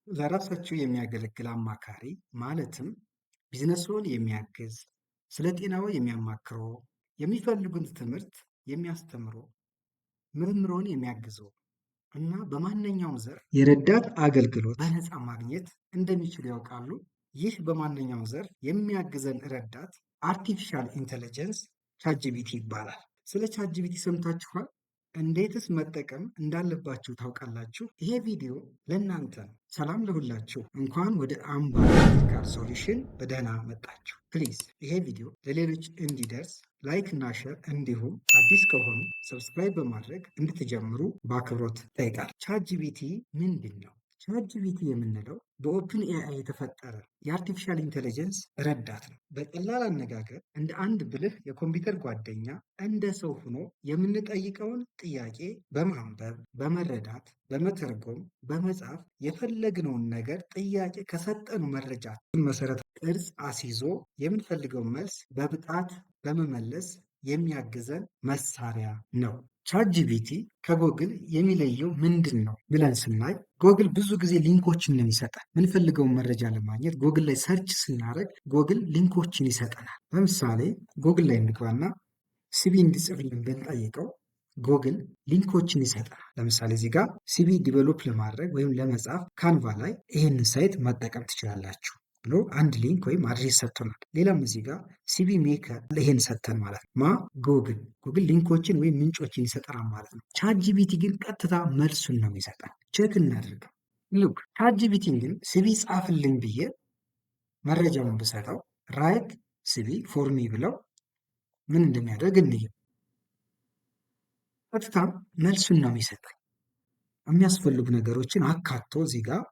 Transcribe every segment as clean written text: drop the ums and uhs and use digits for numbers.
ለራሳችሁ የሚያገለግል አማካሪ፣ ማለትም ቢዝነስዎን የሚያግዝ፣ ስለ ጤናዎ የሚያማክሮ፣ የሚፈልጉን ትምህርት የሚያስተምሮ፣ ምርምሮን የሚያግዞ እና በማንኛውም ዘርፍ የረዳት አገልግሎት በነፃ ማግኘት እንደሚችሉ ያውቃሉ? ይህ በማንኛውም ዘርፍ የሚያግዘን ረዳት artificial intelligence ChatGPT ይባላል። ስለ ChatGPT ሰምታችኋል? እንዴትስ መጠቀም እንዳለባችሁ ታውቃላችሁ? ይሄ ቪዲዮ ለእናንተ ነው። ሰላም ለሁላችሁ። እንኳን ወደ አምባ Technical Solution በደህና መጣችሁ። Please ይሄ ቪዲዮ ለሌሎች እንዲደርስ like እና share እንዲሁም አዲስ ከሆኑ subscribe በማድረግ እንድትጀምሩ በአክብሮት እጠይቃለሁ። ChatGPT ምንድን ነው? ChatGPT የምንለው በ OpenAI የተፈጠረ የ artificial intelligence ረዳት ነው። በቀላል አነጋገር እንደ አንድ ብልህ የኮምፒውተር ጓደኛ፣ እንደ ሰው ሆኖ የምንጠይቀውን ጥያቄ በማንበብ፣ በመረዳት፣ በመተርጎም፣ በመጻፍ የፈለግነውን ነገር ጥያቄ ከሰጠነው መረጃ መሰረት ቅርጽ አስይዞ የምንፈልገውን መልስ በብቃት በመመለስ የሚያግዘን መሳሪያ ነው። ChatGPT ከ Google የሚለየው ምንድን ነው ብለን ስናይ፣ ጎግል ብዙ ጊዜ link ኦችን ነው የሚሰጠን። የምንፈልገውን መረጃ ለማግኘት ጎግል ላይ search ስናደርግ Google link ኦችን ይሰጠናል። ለምሳሌ ጎግል ላይ እንግባና CV እንዲጽፍልን ብንጠይቀው Google link ኦችን ይሰጠናል። ለምሳሌ እዚህ ጋር CV develop ለማድረግ ወይም ለመጻፍ Canva ላይ ይህንን site መጠቀም ትችላላችሁ ብሎ አንድ link ወይም address ሰጥቶናል። ሌላም እዚህ ጋር CV maker ይሄን ሰጥተን ማለት ነው። ማ Google link ኦችን ወይም ምንጮችን ይሰጠናል ማለት ነው። ChatGPT ግን ቀጥታ መልሱን ነው የሚሰጠን። Check እናድርገው። Look፣ ChatGPT ን ግን CV ጻፍልኝ ብዬ መረጃውን ብሰጠው፣ "Write CV for me" ብለው ምን እንደሚያደርግ እንየው። ቀጥታ መልሱን ነው የሚሰጠኝ። የሚያስፈልጉ ነገሮችን አካቶ እዚህ ጋር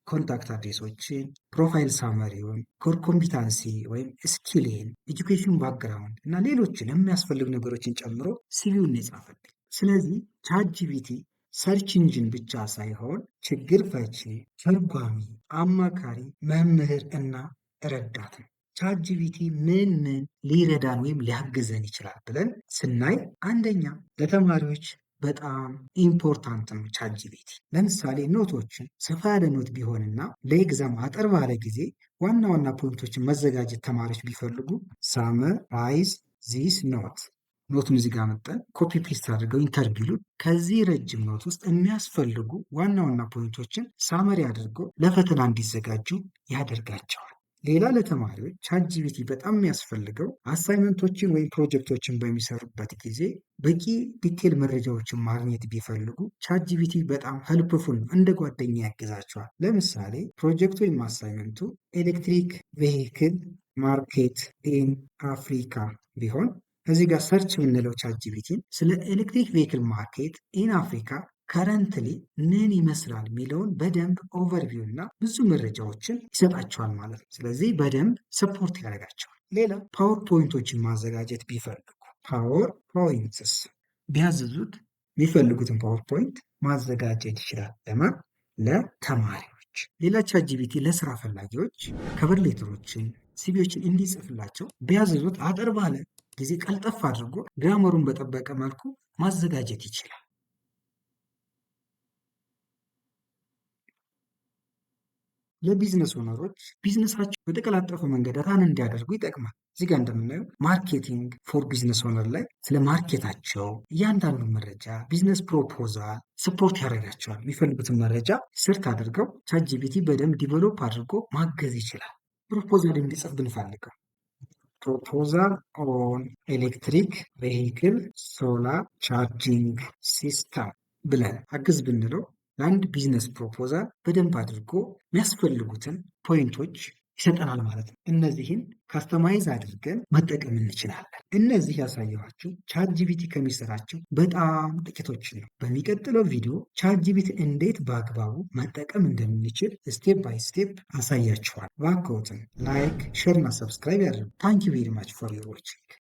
contact address ኦችን፣ profile summary ውን፣ core competency ወይም skill ኤን፣ education background እና ሌሎችን የሚያስፈልጉ ነገሮችን ጨምሮ CV ውን የጻፈልኝ። ስለዚህ ChatGPT search engine ብቻ ሳይሆን ችግር ፈቺ፣ ተርጓሚ፣ አማካሪ፣ መምህር እና ረዳት ነው። ChatGPT ምን ምን ሊረዳን ወይም ሊያግዘን ይችላል ብለን ስናይ፣ አንደኛ ለተማሪዎች በጣም important ነው ChatGPT። ለምሳሌ note ኦችን፣ ሰፋ ያለ note ቢሆንና ለ exam አጠር ባለ ጊዜ ዋና ዋና point ኦችን መዘጋጀት ተማሪዎች ቢፈልጉ "Summarize this note"፣ note ኡን እዚህ ጋር መጠን copy paste አድርገው enter ቢሉ ከዚህ ረጅም note ውስጥ የሚያስፈልጉ ዋና ዋና point ኦችን summary አድርገው ለፈተና እንዲዘጋጁ ያደርጋቸዋል። ሌላ ለተማሪዎች ChatGPT በጣም የሚያስፈልገው assignment ኦችን ወይም ፕሮጀክቶችን በሚሰሩበት ጊዜ በቂ detail መረጃዎችን ማግኘት ቢፈልጉ ChatGPT በጣም helpful ነው፣ እንደ ጓደኛ ያግዛቸዋል። ለምሳሌ ፕሮጀክቱ ወይም assignment ኡ electric vehicle market in Africa ቢሆን እዚህ ጋር search የምንለው ChatGPT ን ስለ electric vehicle market in Africa currently ምን ይመስላል የሚለውን በደንብ overview እና ብዙ መረጃዎችን ይሰጣቸዋል ማለት ነው። ስለዚህ በደንብ support ያደርጋቸዋል። ሌላ PowerPoint ኦችን ማዘጋጀት ቢፈልጉ PowerPoints ቢያዝዙት የሚፈልጉትን PowerPoint ማዘጋጀት ይችላል። ለማን? ለተማሪዎች። ሌላ ChatGPT ለስራ ፈላጊዎች cover letter ኦችን፣ CV ዎችን እንዲጽፍላቸው ቢያዝዙት አጠር ባለ ጊዜ ቀልጠፍ አድርጎ grammar ኡን በጠበቀ መልኩ ማዘጋጀት ይችላል። ለ business owner ኦች business ኣቸው በተቀላጠፈ መንገድ run እንዲያደርጉ ይጠቅማል። እዚህ ጋር እንደምናየው marketing for business owner ላይ ስለ market ኣቸው እያንዳንዱ መረጃ፣ business proposal support ያደርጋቸዋል። የሚፈልጉትን መረጃ search አድርገው ChatGPT በደንብ develop አድርጎ ማገዝ ይችላል። Proposal እንዲጽፍ ብንፈልገው "Proposal on electric vehicle solar charging system" ብለን አግዝ ብንለው ለአንድ business proposal በደንብ አድርጎ የሚያስፈልጉትን point ኦች ይሰጠናል ማለት ነው። እነዚህን customize አድርገን መጠቀም እንችላለን። እነዚህ ያሳየኋችሁ ChatGPT ከሚሰራቸው በጣም ጥቂቶችን ነው። በሚቀጥለው ቪዲዮ ChatGPT እንዴት በአግባቡ መጠቀም እንደምንችል step by step አሳያችኋል። እባክዎትን like፣ share እና subscribe ያድርጉ። Thank you very much for your watching.